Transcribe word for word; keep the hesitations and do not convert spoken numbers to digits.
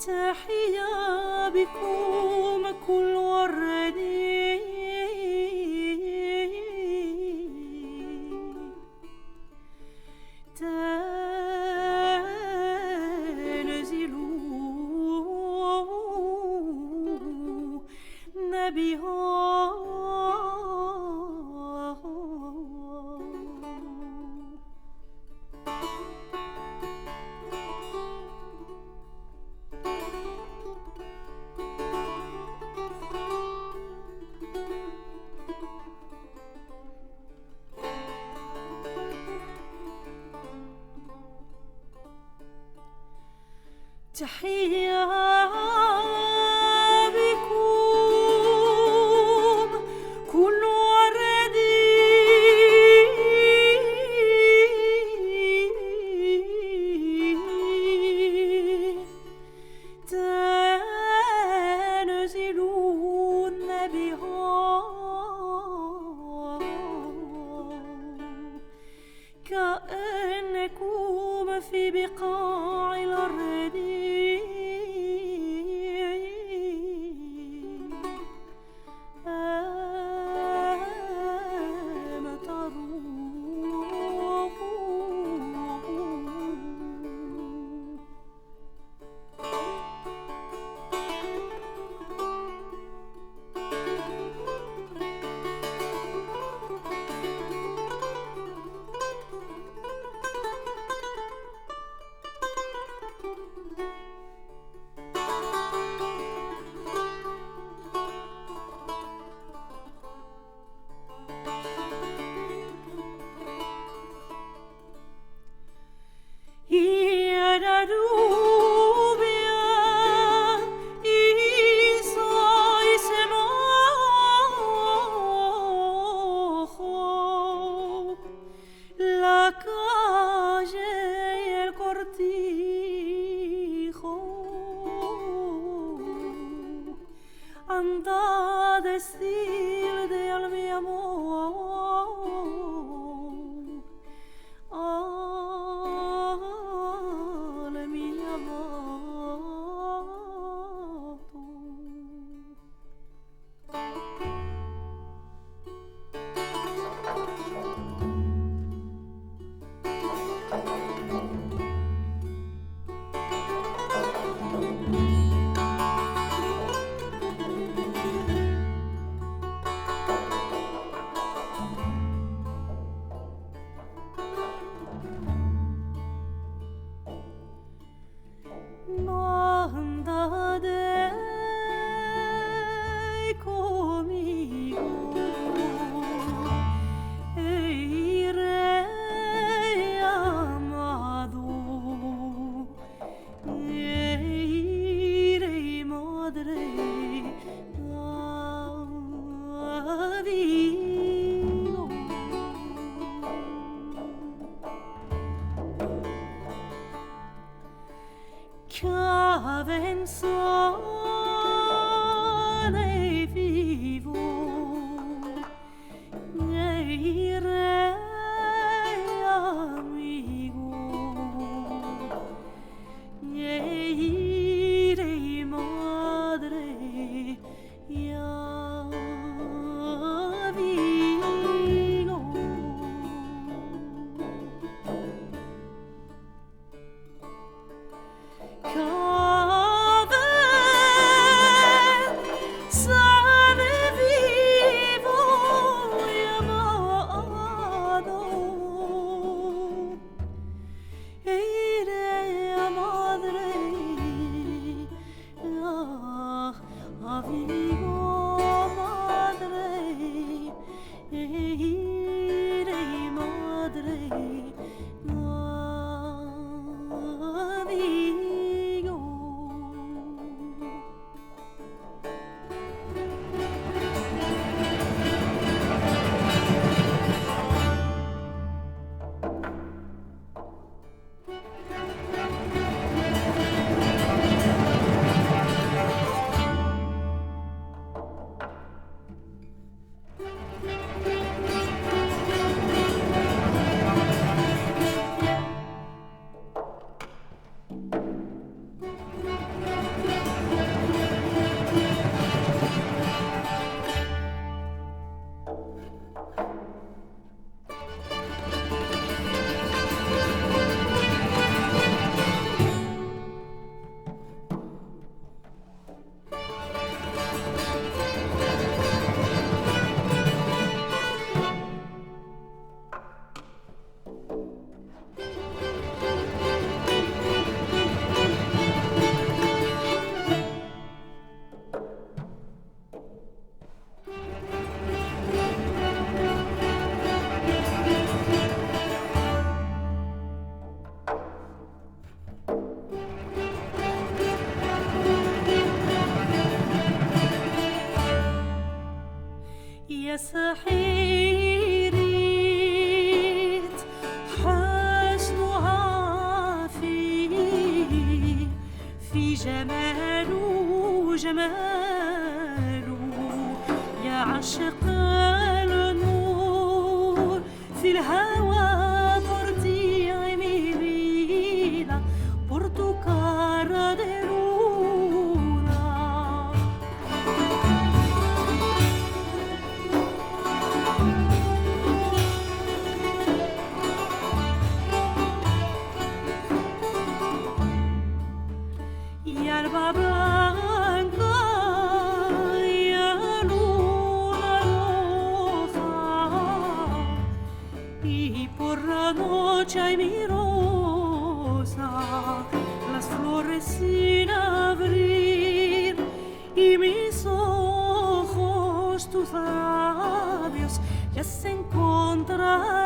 تحيا بكم كل وردي. تنزلون بها. تحيا بكم كل وردي. تنزلون بها. كأنكم في بقاع الأرض أمطرون. La kaye i el kortijo, anda dezirle al mi amor, al mi amado. Manda de komigo, ey rey amado, ey rey madre, a Vigo. Ke avensane vivo, ey rey amigo, ey rey madre, a Vigo. Ke avensane vivo i amado, ey rey madre, a, a Vigo madre, ey rey madre, a Vigo. Irit husnuha fi, fi jemalu, jemalu, ya ashiq al-nur. Fi el hawa por ti mi vida, por tu kara de luna. I alba blanka, i luna roja, i por la noche ay mi roza, las flores sin avrir, i mis ojos tus labios ya se enkontraron.